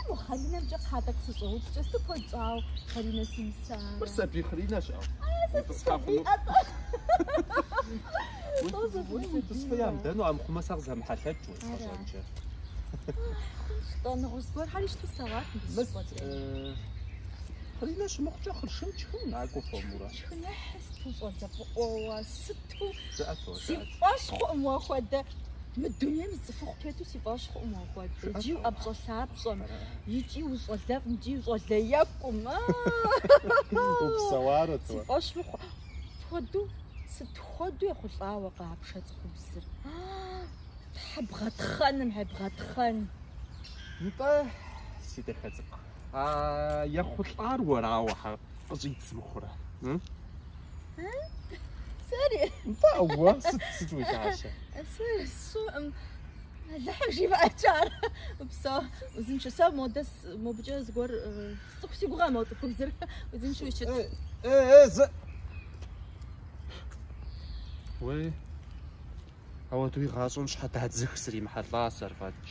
Мо хъыринэмкӏэ кхъа тӏэкӏу сыщӏэупщӏэ, сыту куэд щӏауэ хъыринэ симысарэ. Мыр сабий хъыринэ щыӏэу. Сэ Уитӏысхьэ хъуну. сысабий-тӏэ. Тӏо сэ Уи сысабийрэ. уитӏысхьэ ямыдэну, амыхъумэ сэ къызэмыхьэлъэкӏ уезгъэщӏэнкӏэ. Хъунщ-тӏэ, нэгъуэщӏ зыгуэрхэри щыту слъэгъуат мыбы Мыс, щыщӏэкӏэ. хъыринэ щымыхъукӏэ хъыршын тшхын, накӏуэ хуэмурэ. Тшхын, сыту щӏалэфӏыӏуэуэ, сыту Жыӏэт уэ, си жыӏэт. фӏэщ хъуӏым уэ хуэдэ. Мы дунейм зы цӏыхухъу тету си фӏэщ хъуӏым уэ хуэдэ. Жыӏэт Икӏи уэ. уӏэпщӏэлъапщӏэм, икӏи ущӏалэфӏым, икӏи ущӏалэ екӏум. Упсэуарэт Си уэ. фӏэщ мыхъу. Хуэдэу, сыт хуэдэу ехъулӏауэ къапшэ цӏыхубзыр. Тхьэ бгъэтхъэным, хьэ бгъэтхъэн. Нтӏэ, си дахэ цӏыкӏу, а ехъулӏар уэрауэ хьэ къыщӏидз мыхъурэ? М? Сэри? Нтӏэ, уэ сыт сыт уи лажьэ? Сэ сщӏэӏым. Алыхьым жимыӏэкӏэ ар. Упсэу, узыншэу. Сэ модэ мобыкӏэ зыгуэр сцӏыху си гугъэ мо цӏыхубзыр. Узыншэу ущыт. Э, э, э, зэ. Уей, ауэдэу игъащӏэм щхьэдадзых сримыхьэлӏа сэр фӏэкӏ.